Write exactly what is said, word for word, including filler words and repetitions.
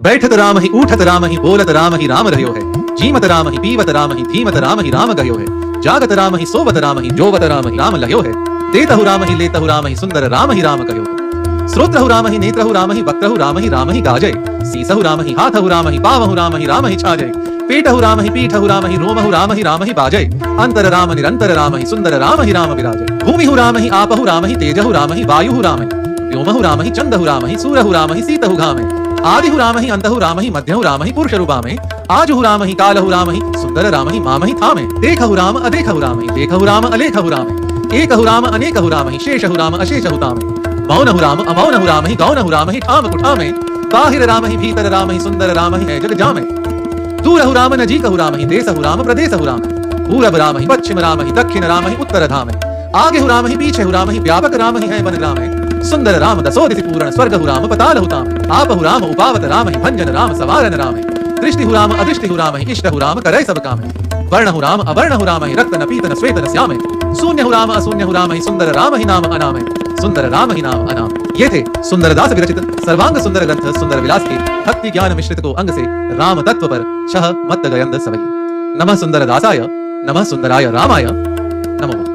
बैठत रामहि ऊठत रामहि बोलत रामहि राम रह्यो है। जीमत रामहि पीवत रामहि धीमत रामहि राम गह्यो है। जागत रामहि सोवत रामहि जोवत रामहि राम लह्यो है। देतहु रामहि लेतहु रामहि सुंदर रामहि राम कह्यो है। श्रोत्रहु रामहि नेत्रहु रामहि वक्त्रहु रामहि रामहि गाजै। सीसहु रामहि हाथहु रामहि पावहु रामहि रामहि छाजै। पेटहु रामहि पीठहु रामहि रोमहु रामहि रामहि बाजै। अंतर राम निरंतर रामहि सुंदर रामहि राम विराजै। भूमिहु रामहि आपहु रामहि तेजहु रामहि वायुहु रामहि। व्योमहु रामहि चंदहु रामहि सूरहु रामहि सीतहु घामहि। आदिहु रामहि अंतहु रामहि मध्यहु रामहि पुरुषरूपामहि। आजुहु रामहि कालहु रामहि सुंदर रामहि मामहि थामहि। देखहु राम अदेखहु रामहि लेखहु राम अलेखहु रामहि। एकहु राम अनेकहु रामहि शेषहु राम अशेषहु तामहि। मौनहु राम अमौनहु रामहि गौनहु रामहि ठाम कुठामहि। बाहिर रामहि भीतर रामहि सुंदर रामहि है जग जामहि। दूरहु राम नजीकहु रामहि देसहु राम प्रदेसहु रामहि। पूरब रामहि पच्छिम रामहि दक्खिन रामहि उत्तर धामहि। आगेहु रामहि पीछेहु रामहि व्यापक रामहि है वन ग्रामहि। सुंदर राम दसो दिसि पूरण स्वर्गहु राम पतालहु तामहि। आपहु राम उपावत रामहि भंजन राम सवारन रामहि। दृष्टिहु राम अदृष्टिहु रामहि इष्टहु राम करै सब कामहि। वर्णहु राम अवर्णहु रामहि रक्त न पीत न श्वेत न श्यामहि। सून्यहु राम असून्यहु रामहि सुंदर रामहि नाम अनामहि। सुंदर रामहि नाम अनामहि। ये थे सुंदरदास विरचित सर्वांग सुंदर ग्रंथ सुंदर विलास के भक्ति ज्ञान मिश्रित को अंग से राम तत्व पर छह मत्त गयंद सवै। नमः सुंदरदासाय नमः सुंदराय रामाय नमो।